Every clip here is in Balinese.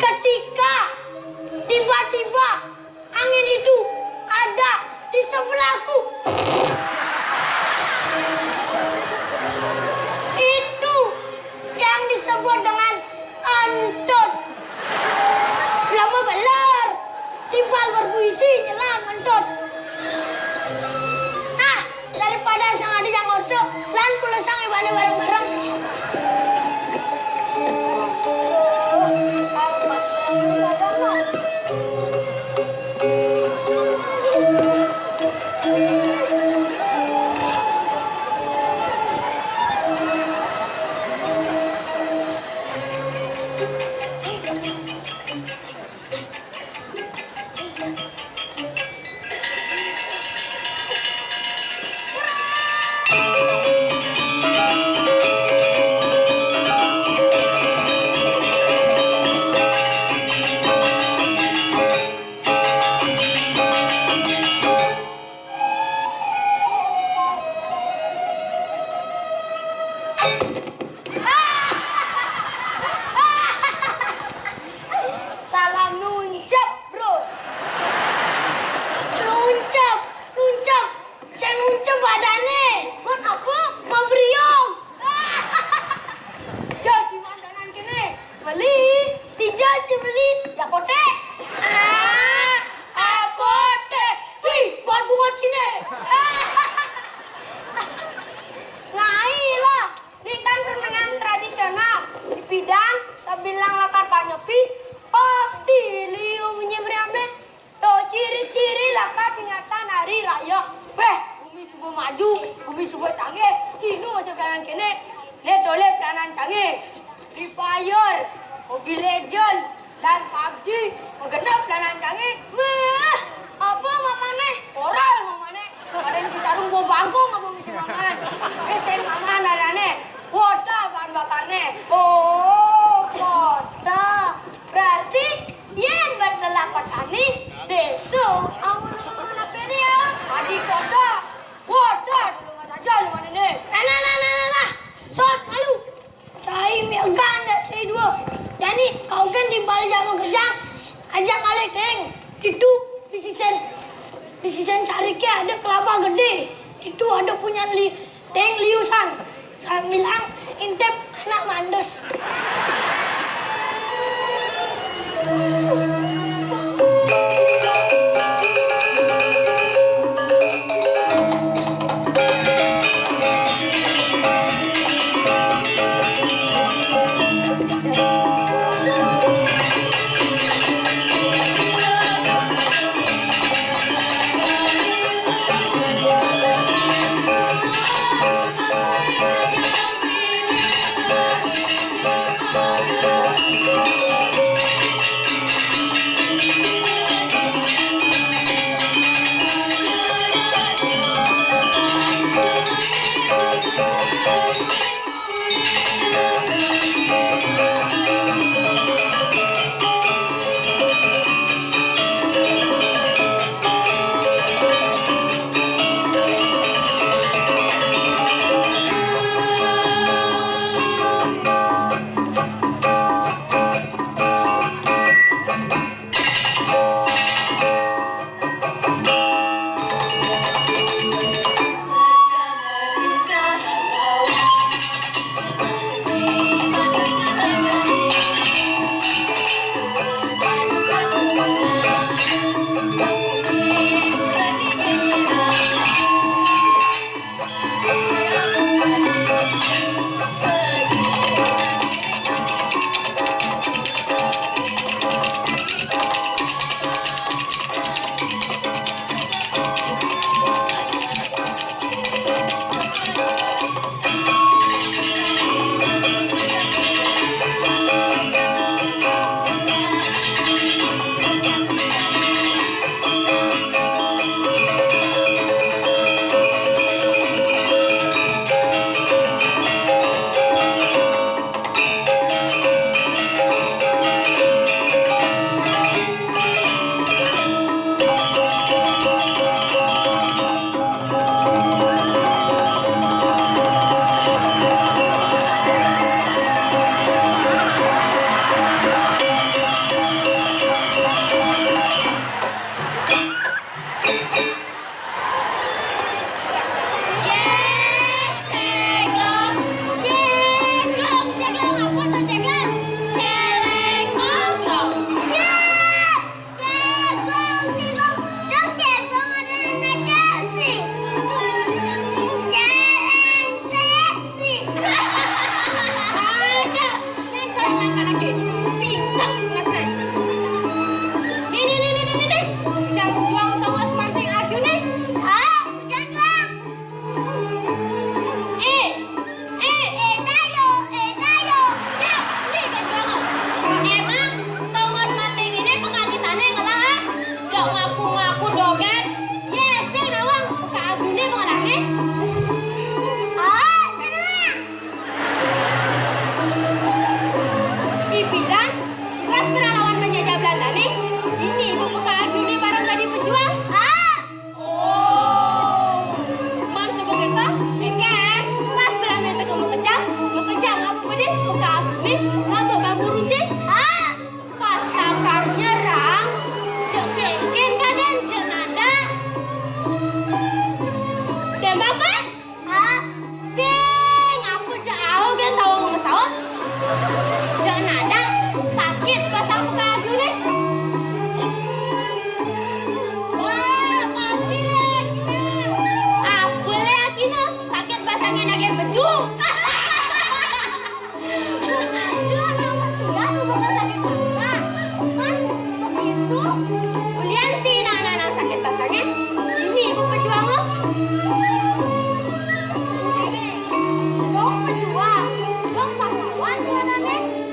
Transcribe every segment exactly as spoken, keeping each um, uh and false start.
Ketika tiba-tiba angin itu ada di sebelahku. Itu yang disebut dengan entut. Lama beler. Timpal berpuisi, nyelang, entut. Nah, daripada sang adi jang oto, lan kula sang ibane bareng-bareng. Salah nuncep, bro. Nuncep, nuncep. Sing nuncep badane. Buat apa? Mau beriong. Jadi mandanan kene. Beli. Dijajah beli. Ya kote. Ah, ah, kote. Wih, buat bunga cine. Ngai lah. Ini kan renengan tradisional. Di pidan, sabilang lakar panyepi, pasti liu bunyi meriamnya. Tuh, ciri-ciri lakar peringatan hari raya. Beh, bumi subuh maju, bumi subuh canggih. Cino aja perangan kene. Ne tole perangan canggih. Free Fire, Mobile Legend, dan pabji, magenep dan ancange. Wah, apa mamane? Oral mamane. Ada yang cicarung bau bangkung apa misi maman? Eh, sing maman arane. Wota bahan bakarne. Oh, wota. Berarti yen bertelak petani, besok awal makan apa dia? Padi kota. Wota, dulu mas aja lu ini. Nah, nah, nah, nah, nah, nah. Sot, malu. Cai miagan dah, cai dua. Jadi, kau kan di balik zaman kerja, ajak balik, Teng. Itu di sisen, di sisen cari ke ada kelapa gede. Itu ada punya li, Teng Liusan. Sambil ang intip anak mandes.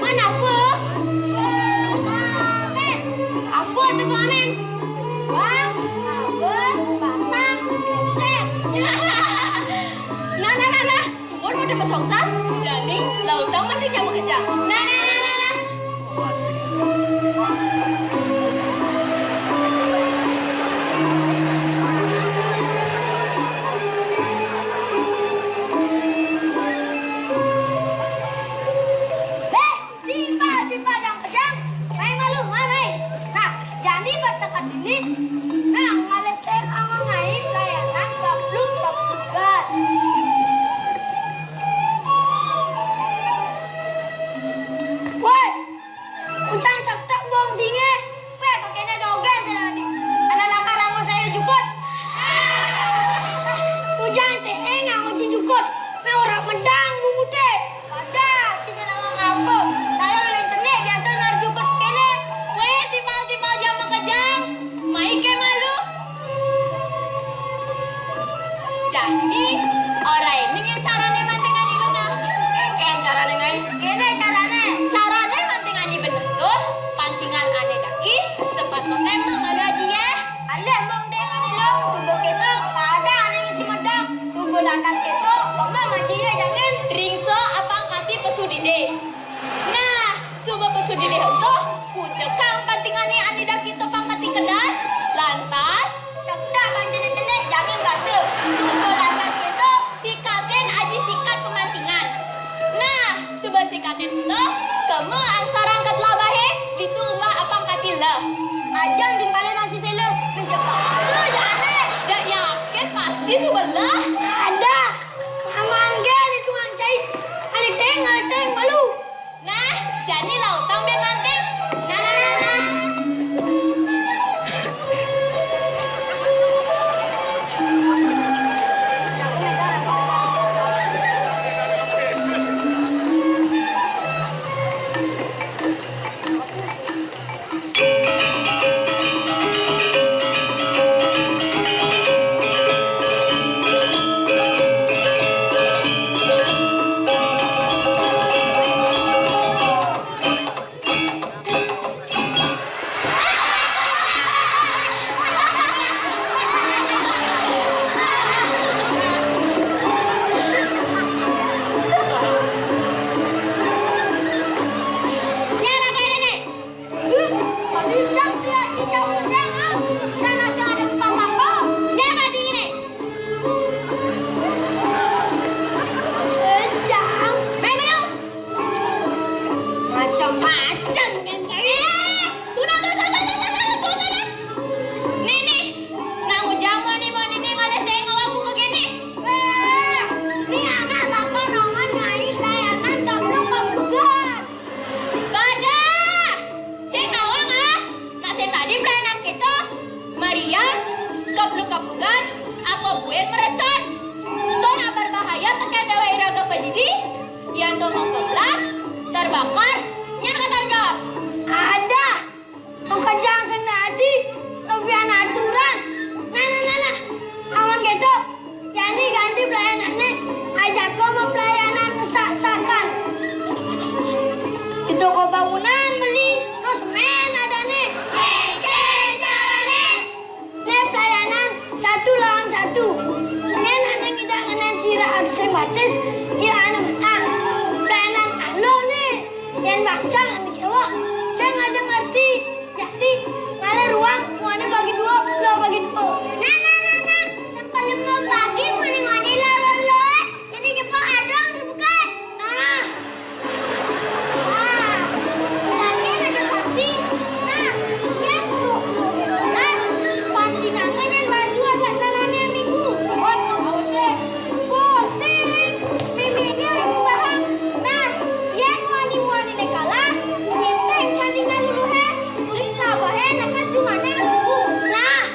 Apa? Apa tu, Bang Amin? Bang, apa? Pasang, kutet. Nah, nah, nah, nah. Sumur udah pasang sah. Jani, lautang mana jama kejang. Nah, nah, nah, nah, nah. Timpal, timpal yang kejang, mai malu, mai, mai. Nah, jani batakat ini, nah, ngalih teh angon ngai pelayanan gablug gablugan. Woi, ujang tak tak bong dinge. Weh, kok kene dogel sira ni. Ana lakar angon saya jukut. Ujang teh enggak nguci jukut. Nah, ora medang bunguté. Pada, sisi nama ngapa? Saya ulin tenik biasa nyari jukut kene. Weh, timpal-timpal jama kejang. Mai ke malu. Jani, ora ini yang carane mantingani beneh. Engken carane ngai. Kene carane. Carane mantingani beneh tuh, pantingan ane daki, sepatutne memalu aji ya. Aleh mong deng ane long, subuh keto, pada ane misi medang, subuh lantas keto, mama maji ya jangan. Ringso apang kati pesu dide. Nah, suba pesu dilih ento, pucekang pantingane ane dah kita pangkati kedas, lantas, tak tak pancene-cene jangan basa. Suba lantas kita, sikatin aji sikat pemantingan. Nah, suba sikatin ento, kema angsarang ket labahe, ditu umbah apang kati leh. Ajang timpale nasi sela, meja patu jane. Jak yakin pasti suba leh. Ada. Aman ge ditu ancai. Ada teng, ada teng, malu. Nah, jani lautang be manting. Nah, nah, nah, nah. Macem-macem kan, cai. Eh, tuna, tuna, tuna. Nih, nih. Nang ujang mau nih, mau nih, nih, ngalih tengok aku begini. Eh, nih anak bakal nongan ngai layangan gablok-gablogan. Pada! Sing nawang, ah! Nak sing tadi pelayanan kita, meriam, kepluk-keplukan, apa buin merecon. Tuh nak berbahaya tekan dewa iraga pedidi, yang tuh mau kebelak, terbakar, nyan kata jawab. Ada! Makejang sing dadi, lebihan aturan. Nah, nah, nah, nah. Awan keto, jani ganti pelayanane, ajak ko mau pelayanan ngesak-sakan. Di toko bangunan beli, terus men adane. Ente carane. Ne pelayanan satu lawan satu. Nen ane kita ngenen sira adu sing batis, ya anu menang. Pelayanan alo ne, yang bacang anu Jawa. Saya nggak ada ngerti. Jadi, ngalih ruang, muane bagi dua, lo bagi dua. Nah, nah, nah, nah. Sebelum lo bagi, muane-muane lo, lo, lo. Jadi, cepat adong, sebukan. Nah. Nah. Jadi, ada saksi. Nah, lihat tuh. Nah, panci namanya baju agak caranya minggu. Oh, oke. Pusing, mimine ora ngubahang. Nah, yen muani-muanine kalah, nyentek mati ngaluluhe, kulit labahe nekan jumane mlebu. Nah,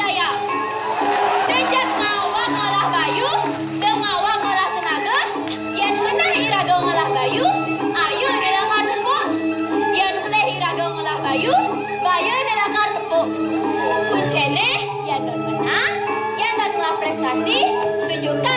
Aya. Da jang ngawag ngolah bayu, da ngawag ngolah tenaga. Yén ngenah iraga ngolah bayu, ayu da lakar tepuk. Yén pelih iraga ngolah bayu, baya da lakar tepuk. Kunciné, yén dot menang, yén dot ngelah prestasi, tunjukang